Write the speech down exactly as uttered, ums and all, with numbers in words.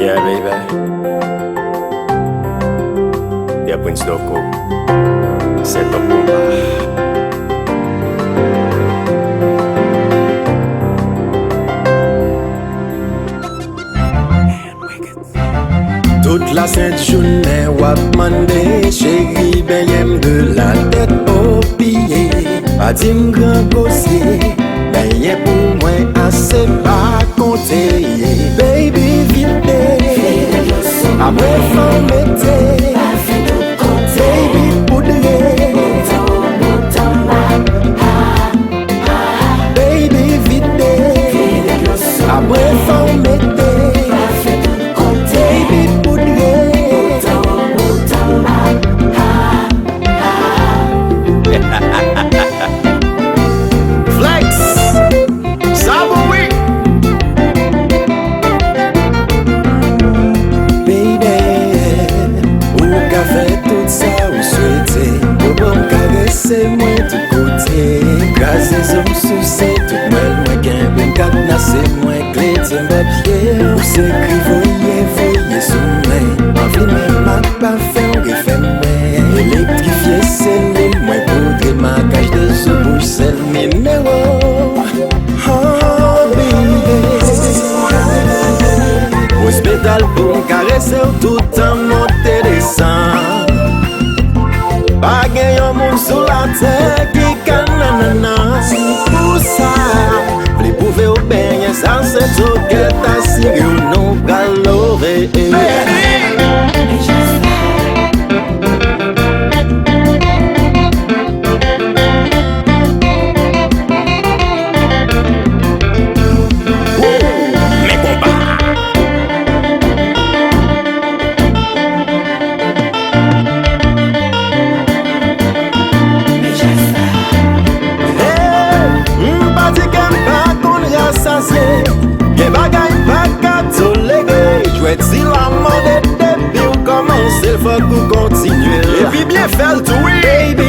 Yeah, baby. Yeah, Prince Doko. Set up konpa. Tout lasent jounen w ap mande, cheri, benyen m de la tèt o pye. Pa di m gran gosye, benyen pou mwen ase pa konte. Baby, vide, apre fè w mete. Baby, poudre. Baby, vide, apre fè w mete. Baby, poudre. Flex, sa bon wi. Baby, ou ka fè tout sa ou swete. Ou pran m karese mwen tout kote. Kraze zo m souse tout mwèl mwen kenbe. Kadnase mwen klete m papye. Ou se kri voye voye sou mwen. Anvi menm ak pafen w refè mwen. Elektrifye selil mwen poudre makaj de sou bouch sèl minero. Oh, baby. Pwès petal pou m karese w toutan monte desann. Pa gen yon moun sou latè ki ka nannanan. Pou sa, vle pwouve w benyen sa se tokèt asire w nou pral love. Men konpa. Hey, m pa di ke m pa konn rasasye. Gen bagay m pa ka tolere. Jwèt sila mande depi w kòmanse l fòk ou kontinye l. Epi byen fè l tou wi. Baby,